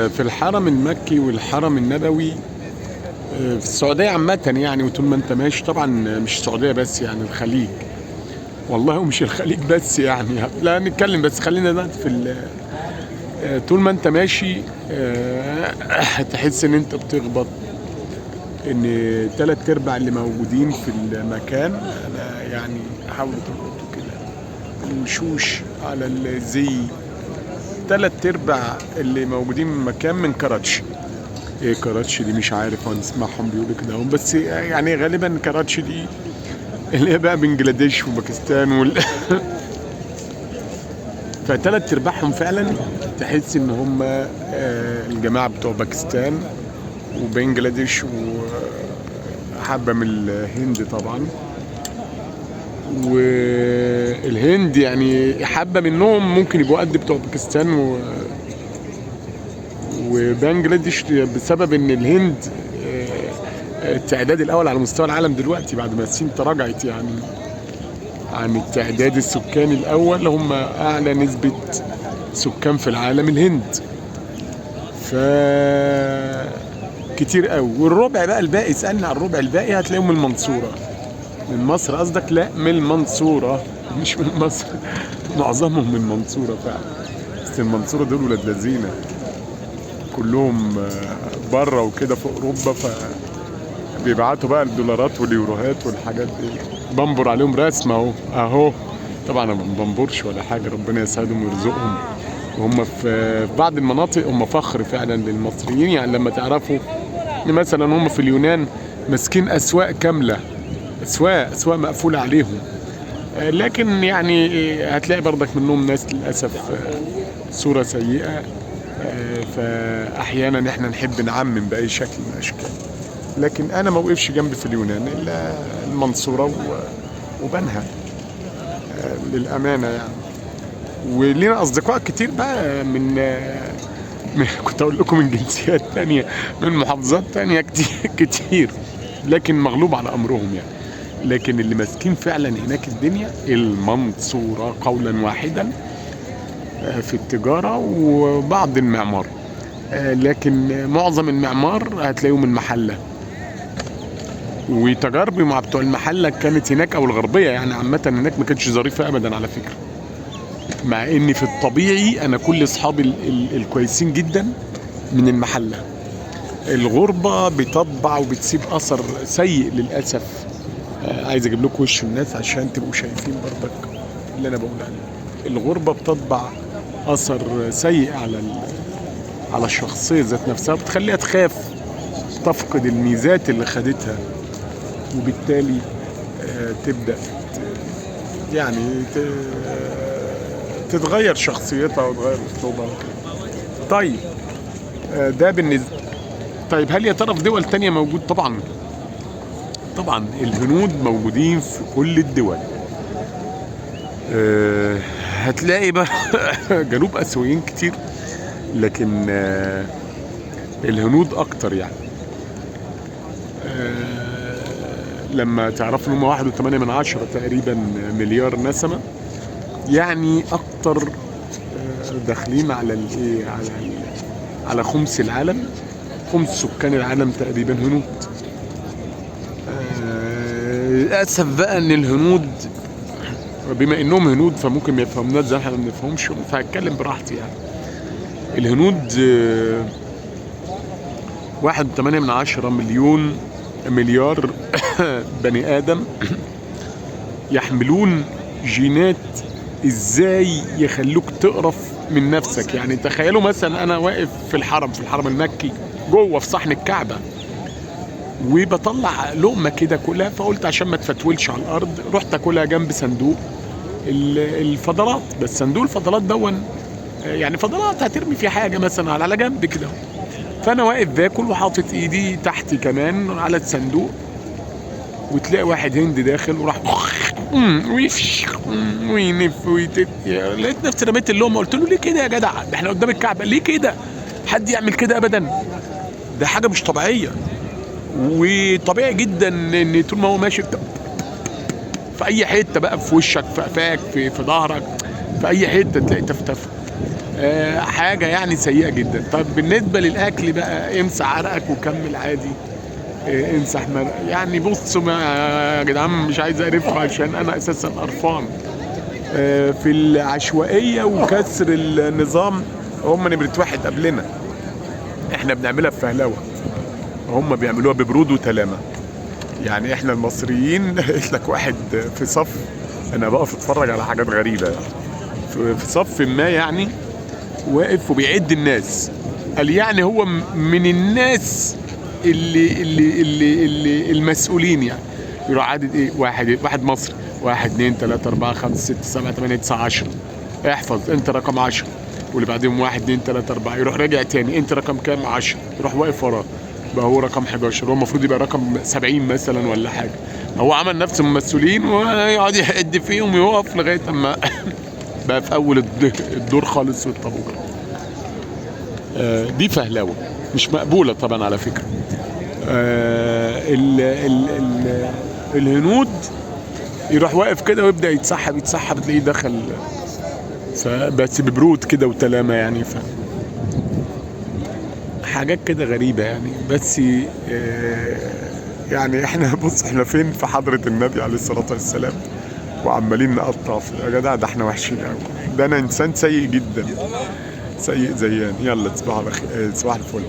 في الحرم المكي والحرم النبوي في السعودية عامة يعني، وطول ما انت ماشي طبعا، مش السعودية بس يعني، الخليج والله، ومش الخليج بس يعني، لا نتكلم بس خلينا دلوقتي في طول ما انت ماشي تحس ان انت بتخبط ان تلات ارباع اللي موجودين في المكان، انا يعني حاولوا تلقطوا كده الوشوش على الزي، تلات ارباع اللي موجودين في المكان من كراتشي. ايه كراتشي دي؟ مش عارف، هنسمعهم بيقولوا كده هم، بس يعني غالبا كراتشي دي اللي هي بقى بنجلاديش وباكستان فتلات ارباعهم فعلا تحس ان هم الجماعة بتوع باكستان وبنجلاديش وحبه من الهند طبعا. والهند يعني حبه منهم ممكن يبقوا قد بتوع باكستان وبنجلاديش، بسبب ان الهند التعداد الاول على مستوى العالم دلوقتي بعد ما الصين تراجعت يعني عن التعداد السكاني الاول، هم اعلى نسبه سكان في العالم الهند، ف كتير قوي. والربع بقى الباقي، اسالني على الربع الباقي هتلاقيهم من المنصورة. من مصر قصدك؟ لا، من المنصورة مش من مصر، معظمهم من المنصورة فعلا. بس المنصورة دول ولاد لذينه كلهم بره وكده في اوروبا، ف بيبعتوا بقى الدولارات واليوروهات والحاجات دي. بنبر عليهم رسمه اهو اهو، طبعا انا ما بنبرش ولا حاجة، ربنا يسعدهم ويرزقهم. وهم في بعض المناطق هم فخر فعلا للمصريين، يعني لما تعرفوا ان مثلا هم في اليونان ماسكين اسواق كاملة، اسواق مقفولة عليهم، لكن يعني هتلاقي برضك منهم ناس للاسف صوره سيئه، فاحيانا احنا نحب نعمم باي شكل من الاشكال. لكن انا ما وقفش جنبي في اليونان الا المنصورة وبنها للامانة يعني. ولينا اصدقاء كتير بقى من كنت اقول لكم من جنسيات تانية، من محافظات تانية كتير كتير، لكن مغلوب على امرهم يعني. لكن اللي ماسكين فعلا هناك الدنيا المنصورة قولا واحدا في التجارة وبعض المعمار، لكن معظم المعمار هتلاقيهم من المحلة. وتجاربي مع بتوع المحلة كانت هناك او الغربية يعني عامة هناك ما كانتش ظريفة ابدا على فكرة، مع ان في الطبيعي انا كل اصحابي الكويسين جدا من المحلة. الغربة بتطبع وبتسيب اثر سيء للاسف. عايز اجيب لكم وش الناس عشان تبقوا شايفين برضك اللي انا بقول عليه. الغربة بتطبع اثر سيء على الشخصية ذات نفسها، بتخليها تخاف، تفقد الميزات اللي خدتها، وبالتالي تبدأ يعني تتغير شخصيتها وتغير اسلوبها وكده. طيب ده بالنسبة. طيب هل يا ترى في دول تانية موجود؟ طبعا طبعا الهنود موجودين في كل الدول. هتلاقي بقى جنوب اسيويين كتير، لكن الهنود اكتر يعني. لما تعرفوا ان هم 1.8 تقريبا مليار نسمة، يعني اكتر، داخلين على الايه، على خمس العالم، خمس سكان العالم تقريبا هنود. للاسف بقى ان الهنود بما انهم هنود فممكن ما يفهموناش زي احنا ما بنفهمش، فهتكلم براحتي يعني. الهنود 1.8 مليون مليار بني آدم يحملون جينات ازاي يخلوك تقرف من نفسك. يعني تخيلوا مثلا انا واقف في الحرم، في الحرم المكي جوه في صحن الكعبة، وبطلع لقمة كده كلها، فقلت عشان ما تفتولش على الارض رحت اكلها جنب صندوق الفضلات. بس صندوق الفضلات دون يعني فضلات هترمي فيه حاجة مثلا على جنب كده، فانا واقف باكل وحاطط ايدي تحتي كمان على الصندوق، وتلاقي واحد هندي داخل وراح وينف ويتف. لقيت نفسي رميت اللقمة، قلت له ليه كده يا جدع؟ ده احنا قدام الكعبة، ليه كده؟ حد يعمل كده ابدا؟ ده حاجة مش طبيعية. وطبيعي جدا ان طول ما هو ماشي في اي حتة بقى، في وشك، في قفاك، في ظهرك، في اي حتة تلاقي تفتفه. حاجة يعني سيئه جدا. طب بالنسبة للاكل بقى، امسح عرقك وكمل عادي. امسح مرق يعني. بصوا يا جدعان، مش عايز اقرفكم عشان انا اساسا قرفان. في العشوائية وكسر النظام هم نمره 1 قبلنا. احنا بنعملها بفهلوه، هم بيعملوها ببرود وتلامه. يعني احنا المصريين قلت لك واحد في صف، انا بقف اتفرج على حاجات غريبة يعني. في صف ما يعني واقف وبيعد الناس، قال يعني هو من الناس اللي المسؤولين يعني، يروح عادد ايه، واحد مصري، 1 2 3 4 5 6 7 8 9 10، احفظ انت رقم 10، واللي بعدهم 1 2 3 4، يروح راجع تاني انت رقم كام، 10، يروح واقف وراه بقى هو رقم 11، هو المفروض يبقى رقم 70 مثلا ولا حاجة. هو عمل نفسه المسؤولين ويقعد يعد فيهم ويقف لغاية اما بقى في اول الدور خالص والطابور. دي فهلوه مش مقبولة طبعا على فكرة. ال ال ال الهنود يروح واقف كده ويبدا يتسحب تلاقيه دخل، بس ببرود كده وتلامه يعني. حاجات كده غريبة يعني. بس يعني احنا بص احنا فين في حضره النبي عليه الصلاة والسلام وعمالين نقطع في يا جدع، ده احنا وحشين قوي، ده انا انسان سيء جدا، سيء زيان. يلا تصبحوا على خير، صباح الفل.